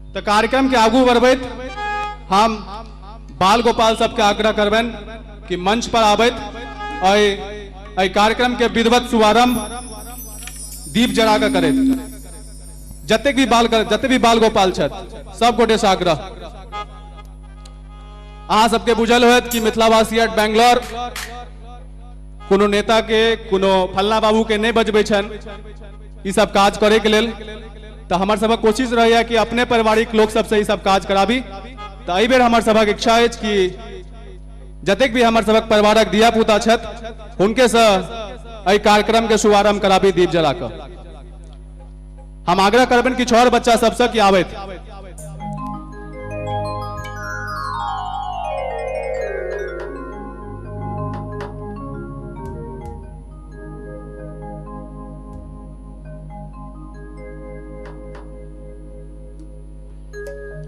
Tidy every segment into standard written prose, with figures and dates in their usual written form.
तऽ कार्यक्रम के आगू बढ़बैत हम बाल गोपाल सबके आग्रह करबनि कि मंच पर आबैत एहि कार्यक्रम के विधिवत शुभारंभ दीप जरा कऽ करैत। जतेक भी बाल गोपाल छथि सब गोटे से आग्रह। अहाँ सबके बुझल होयत कि मिथिलावासी एट बैंगलोर कोनो नेता के कोनो फलना बाबू के नहीं बजबै छनि ई सब काज करे के लेल। तो हमर सबक कोशिश रहैया कि अपने पारिवारिक लोक सबसे ई सब काज कराबी। तो एहि बेर हमर सबक इच्छा अछि कि जतेक भी हमर सबक परिवारक धिया पुता छथि हुनके से एहि कार्यक्रम के शुभारंभ कराबी दीप जला कऽ। हम आग्रह करबनि कि और बच्चा सबसे कि आबैत।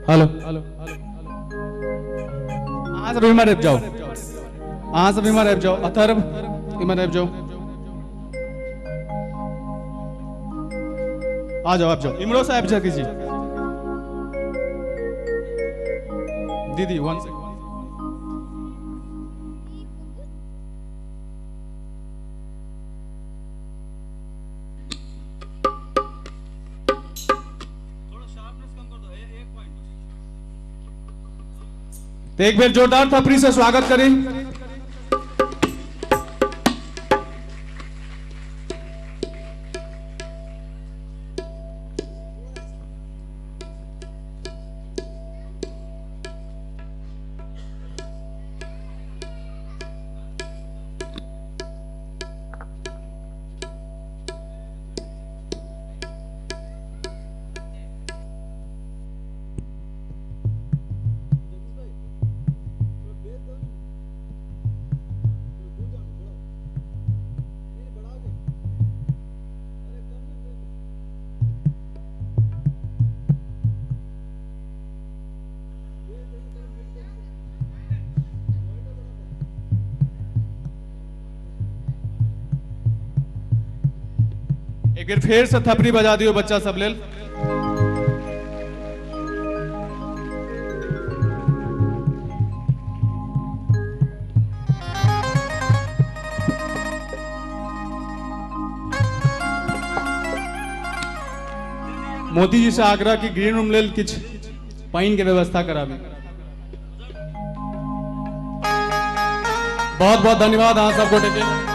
हेलो, अहाँ सब इम्हर आबि जाउ, अहाँ सब इम्हर आबि जाउ, अथर्व इम्हर आबि जाउ, आ जाओ आबि जाओ, इम्हरो से आबि सकै छी दीदी। 1 सेकंड। तो एक बेर जोरदार थपड़ी से स्वागत करें। एक बेर फेर से थपड़ी बजा दियो बच्चा सब लेल। मोदी जी से आग्रह कि ग्रीन रूम लेल किछु पानि के व्यवस्था कराबी। बहुत बहुत धन्यवाद अहाँ सब गोटे के।